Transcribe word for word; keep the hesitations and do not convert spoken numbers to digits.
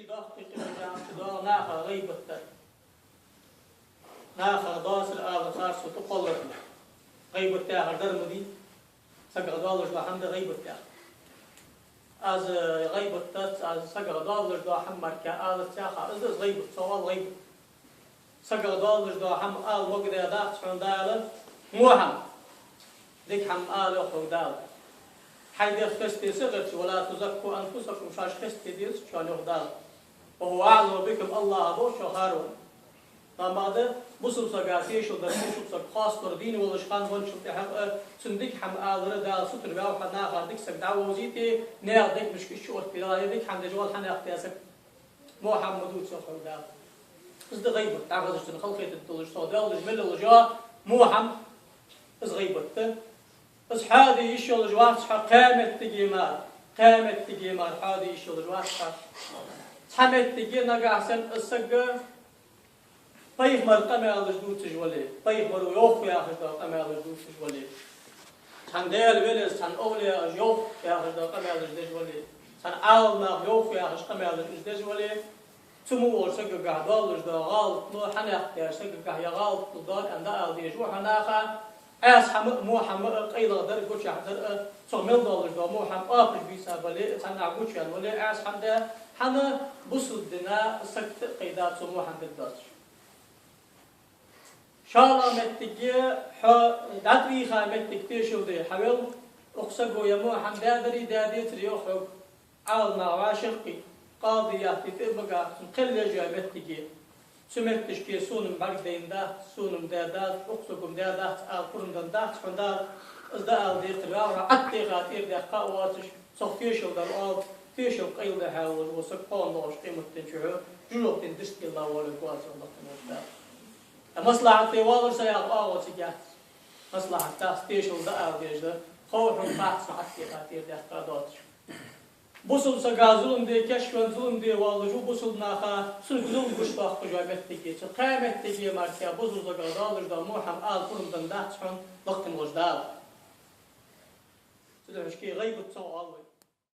Доккхий къиношта чу доагӀа наха гӀийбат дар. Наха доацар ала харцо тӀакхоллар. ГӀийбат яхар дар ма дий. Сагах доаллаш дола хӀама да гӀийбат яхар. Аз гӀийбат дац, аз сагах доаллаш дола хӀама мара алац яхар, из да из гӀийбат, цох оал гӀийбат. Сагах доаллаш дола хӀама ала могадаь дац хьона Дала, во хӀама. Дика хӀама ала, йоах хьога Дала. Хьай дегӀ хесте ца гӀерташ, «ولا تزكوا أنفسكم», шоаш хесте дезац шоана, йоах Дала. «وهو أعلم بكم», АллахӀ а ба шоах хӀаране. Амма да, бусалба сага тешал дар, бусалба саг хоастам бар дийна волаш хана венначул тӀехьагӀа, цунна дика хӀама алар Дала сутара ваьв хьа, наха дика саг дӀавовзийте, наьха дегашка ишта оттаде, дика хӀама деш вала хьанехк да саг. Во хӀама ма дувца, йоах хьога Дала. Из да гӀийбат, дӀахазачунна халахетаргдолаш, цох доаллаш мел йолаш йола во хӀама, из гӀийбат да. Из хьаде йиш йолаш вац хьо кхаь моттиге мара, кхаь моттиге мара хьаде йиш йолаш вац хьо. Цхьа моттиге нагахьа санна из саг пайхамара къамаьлаш дувцаш вале, пайхамаро йоах яхаш дола къамаьлаш дувцаш вале, цхьан Даьла велес, цхьан овлияш йоах яхаш дола къамаьлаш деш вале, цхьан Ӏаламнаха йоах яхаш къамаьлаш из деш вале, цу мо волча сагагахьа доаллаш дола гӀалат, ну, хьанехк да сагагахьа е гӀалат дола аьнна дӀаала дезаш ва хьо наха. Ӏаьса хӀама а, во хӀама а, къайлагӀа дар а, гучахь дар а, цох мел доаллаш дола во хӀама оапаш бийца бале а, цхьаннахьа гучаваьнна вале а, Ӏаьса хӀама да, хӀана, бусалба дина сагота а кхайда цу во хӀама дергдоацаш. ШоллагӀа моттиге, хьо дӀатӀавийха моттиг тешал де хьавел, укх саго е во хӀама даьдарий, даьдецарий, йоах хьога Ӏаламнаха вӀашагӀкхийтта, къадияти тӀа а багахьа, цунна кхел еш йола моттиге. Цу моттигашка сона-м бӀаргадайна дац, сона-м даь дац, укх саго-м даь дац ала пурам денна дац хьона Дала, из дӀаала декхар ваьв хьо, Ӏаттеха тӀера даьккха а воацаш, цох тешал дар оал, тешал къайладаь хьалалуш ва саг кхоана лоӀаш къематдийнахьа, жожагӀатен дистхила волавенна воацар лакхе волча Дала. Ткъа маслахьате воаллаш са яха оагӀув цига яц. Маслахьат дац, тешал дӀаала дезаш да, хов хьона хатта, со Ӏаттеха тӀера даьккха доацаш. Бусалба сага зулам де кийчвенна, зулам де воаллаш ва бусалба наха, цунга зулам гучадоаккхаш йола моттиге. Цу кхаь моттиге мара бусалба сагах доаллаш дола во хӀама ала пурам денна дац хьона лакхе волча Дала. Цудухьа шке гӀийбат цох оал вай.